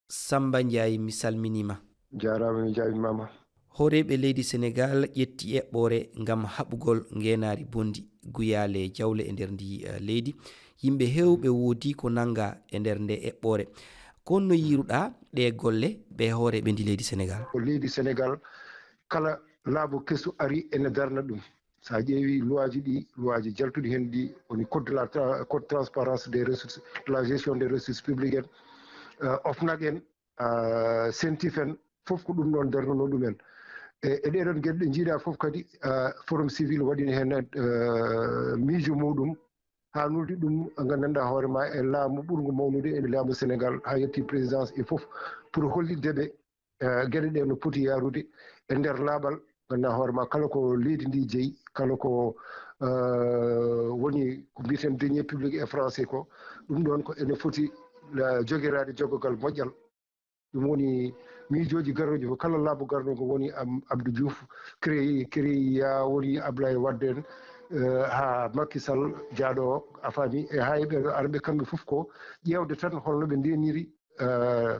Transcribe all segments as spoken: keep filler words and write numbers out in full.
Samba Ndiaye, mi salminiima. Jaaraama, mi jaabimama. Hooreeɓe leydi Senegaal ƴetti eɓɓoore ngam haɓugol ngeenaari bonndi, guyaale jawle e nder ndi, eh, leydi. Yimɓe heewɓe woodi ko nannga e nder nde eɓɓoore. Ko honno yiiruɗaa ɗee golle ɓe hooreeɓe ndi leydi Senegaal? Ko leydi Senegaal, kala laamu kesu ari ene darna ɗum. So a ƴeewi luwaaji ɗi, luwaaji jaltuɗi heen ɗi, woni code de la tra-, code transparence des ressources, de la gestion des ressources publiques en, eh, OFNAC en, eh, CENTIF en, fof ko ɗum ɗoon darnuno ɗumen. E, e ɗee ɗoon geɗe ɗe njiiɗaa fof kadi, eh, Forum Civil waɗi heen, eh, miijo muuɗum haa nuldi ɗum, nganndanɗaa hoore ma e laamu ɓurngu mawnude e laamu Senegaal, haa yetti présidence e fof, pour hollitde ɓe, eh, geɗe ɗe no poti yaarude e nder laaɓal, nganndanɗaa hoore ma kala ko leydi ndi jeyi, kala ko, eh, woni ko mbiyeten denier public e français ko, ɗum ɗoon ko ene foti la-, jogoraade jogogal moƴƴal. Ɗum woni miijooji garooji ko kala laamu garɗo ko woni Am-, Abdou Diouf, créé, créé ya woni Ablaye Wade en, eh, haa Macky Sall jaaɗo o, a faami, e haa e ɓe arɓe kamɓe fof ko ƴeewde tan holno ɓe ndeeniri, eh,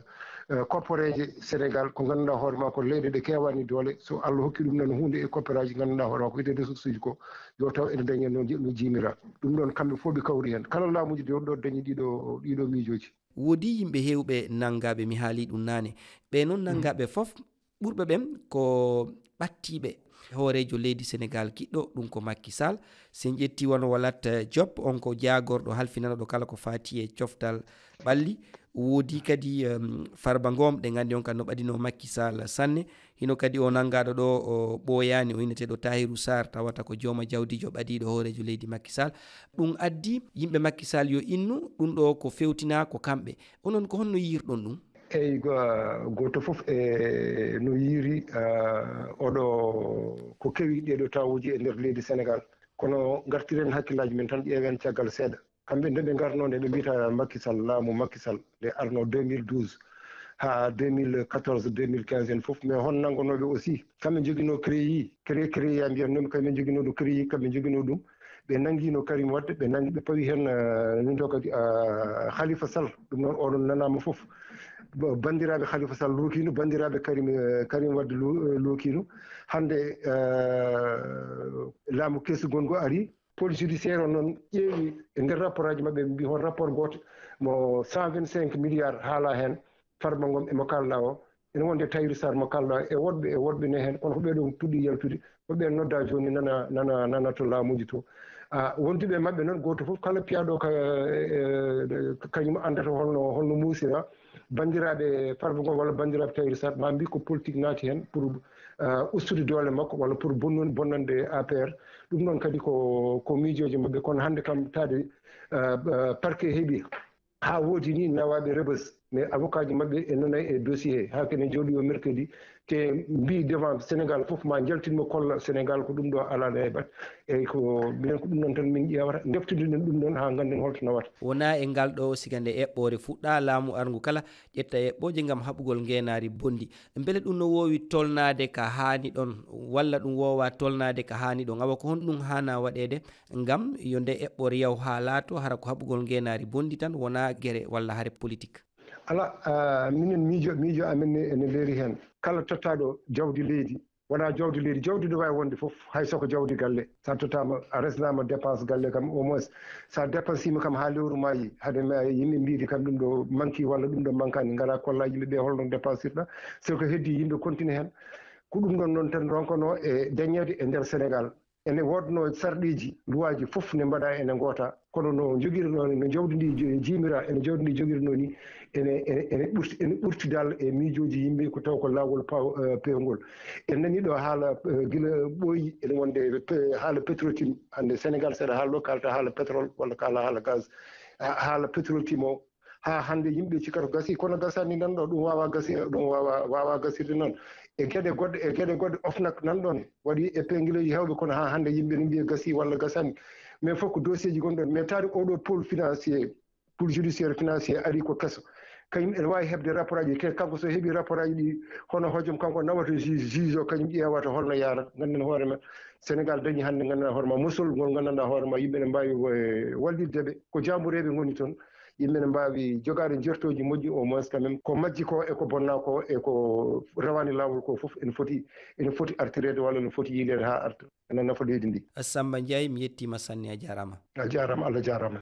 eh, kopporeeje Senegaal, ko ngannduɗaa hoore ma ko leyɗe ɗe keewaani doole, so Allah hokki ɗum noon huunde e kopperaaji ngannduɗaa hoore ma ko wiyetee ressources uji ko, yo taw ene daña no ji-, no jiimira. Ɗum ɗoon kamɓe fof ɓe kawri heen. Kala laamuuji ɗo, ɗo dañi ɗiɗo, ɗiɗo miijooji. Woodi yimɓe heewɓe nanngaaɓe, mi haali ɗum naane. Ɓe noon nanngaaɓe fof, ɓurɓe ɓen ko ɓattiiɓe hooreejo leydi Senegaal kiɗɗo, ɗum ko Macky Sall. Si en ƴetti wano Walat Diop, on ko jaagorɗo halfinanooɗo kala ko faati e coftal ɓalli. Woodi kadi, em, Farba Ngom, ɗen anndi on kan no ɓadinoo Macky Sall sanne. Hino kadi o nanngaaɗo ɗo, o ɓooyaani, o inneteeɗo Tahirou Sarr, tawata ko jooma jawdiijo ɓadiiɗo hooreejo leydi Macky Sall. Ɗum addi yimɓe Macky Sall yo innu, ɗum ɗo ko fewtinaa ko kamɓe. Onon ko honno yiirɗon ɗum? Eyi, go-, gooto fof e no yiiri, ah, oɗo ko kewi ɗeeɗo tawuji e nder leydi Senegaal. Kono ngartiren hakkillaaji men tan, ƴeewen caggal seeɗa. Kamɓe nde ɓe ngarnoo nde, ɓe mbiyata Macky Sall, laamu Macky Sall, nde arnoo deux mille douze haa deux mille quatorze, deux mille quinze en fof. Mais hon nanngonooɓe aussi? Kamɓe njoginoo créé, créé, créé, ya mbiyan noon, kamɓe njoginoo ɗum créé, kamɓe njoginoo ɗum. Ɓe nanngiino Karim Wade, ɓe nanngi, ɓe pawi heen, eh, min ɗo kadi, ah, Khalifa Sall. Ɗum noon, oɗon nanaama fof. Ba-, banndiraaɓe Khalifa Sall lookiino, banndiraaɓe Karim, eh, Karim Wade lo-, eh, lookiino. Hannde, eh, laamu keesu gongo ari. Police judiciaire on noon ƴeewi e nder rapport aji maɓɓe, ɓe mbi hol rapport gooto mo cent vingt-cinq milliards haala heen, Farba Ngom e mo kaalɗaa o, ene wonde Tahirou Sarr mo kaalɗaa e woɗɓe, e woɗɓe ne heen, kono ko ɓee ɗoo puɗɗi yaltude, ko ɓeen noddaa jooni nana, nana, nana to laamuuji to. Ah, wonduɓe e maɓɓe noon, gooto fof kala piyaaɗo ka, e, e, kañum anndata holno, holno muusira. Banndiraaɓe Farba Ngom walla banndiraaɓe Tahirou Sarr, maa mbi ko politique naati heen pour, ah, ustude doole makko walla pour bonnude, bonnande A P R. Ɗum noon kadi ko, ko miijooji maɓɓe. Kono hannde kam taade, ah, ah, parquet heɓi haa woodi ni nawaaɓe Rebeuss, mais avocat ji maɓɓe e nanay e dossier he, haa kene jooɗi o mercredi, te mbi devant Sénégal fof ma njaltin mo kolla Sénégal ko ɗum ɗo alaa e batte. Eyyi, ko minen ko ɗum noon tan min ƴeewata, ndeftindiren ɗum noon haa ngannden holto nawata. Wonaa e ngal ɗo siga nde eɓɓoore fuɗɗa, laamu arngu kala ƴetta eɓɓooje ngam haɓugol ngeenaari bonndi. Mbele ɗum no woowi tolnaade ka haani ɗon, walla ɗum woowaa tolnaade ka haani ɗon? Awa ko honɗum haana waɗeede ngam yo nde eɓɓoore yaw haa laato hara ko haɓugol ngeenaari bonndi tan, wonaa gere walla hare politik? Alaa, ah, minen miijo, miijo amen ne ene leeri heen. Kala tottaaɗo jawdi leydi, wonaa jawdi leydi, jawdi no waawi wonde fof, hay so ko jawdi galle. So a tottaama, a resnaama dépense galle kam, au moins, so a dépensima kam haa lewru maayi, hade ma yimɓe mbiide kam ɗum ɗo manki walla ɗum ɗo mankani, ngara kolla yimɓe ɓe holno dépensirɗa. So ko heddi, yimɓe continue heen. Ko ɗum ɗon noon tan ronkono e dañeede e nder Sénégal. Ene woodnoo sarɗiiji, luwaaji fof ne mbaɗa ene ngoota, kono no jogirnoo, no jawdi ndi jo-, jiimira, ene jawdi ndi jogirnoo ni, ene, ene, ene ɓurti, ene ɓurti dal e miijooji yimɓe, ko taw ko laawol paw-, eh, peewngol. En nanii ɗo haala, eh, gila ɓooyi, ene wonde pe-, haala Petrotim, hannde Sénégal, so aɗa haala ɗo, kaalta haala pétrole walla kaala haala gaz. Ha-, haala Petrotim o, haa hannde yimɓe cikkata ko gasii, kono gasaani nan ɗo, ɗum waawaa gasi-, ɗum waawaa, waawaa gasirde noon. E geɗe goɗɗe, e geɗe goɗɗe, OFNAC nan ɗoon, waɗi épingle ji heewɓe, kono haa hannde yimɓe no mbiya gasii walla gasaani. Mais fof ko dossier ji gonɗon. Mais taade oɗo pôle financier, pôle judiciaire financier ari ko keso. Kañum ene waawi heɓde rapport aji, te kanko so heɓii rapport aji ɗi, hono hojom kanko nawata ju-, juge o, kañum ƴeewata holno yaarata. Ngannden hoore ma, Sénégal dañi hannde, nganndanɗaa hoore ma, musol ngol, nganndanɗaa hoore ma, yimɓe ne mbaawi wo-, wallitde ɓe. Ko jaambureeɓe ngoni toon. yimɓe ne mbaawi jogaade njertooji moƴƴi, au moins quand même ko majji ko e ko bonna ko e ko rewaani laawol ko fof ene foti ene foti artireede walla no foti yiileede haa arta ene nafa leydi ndi. Samba Ndiaye, mi yettiima sanne, a jaaraama. A jaaraama, Allah jaaraama.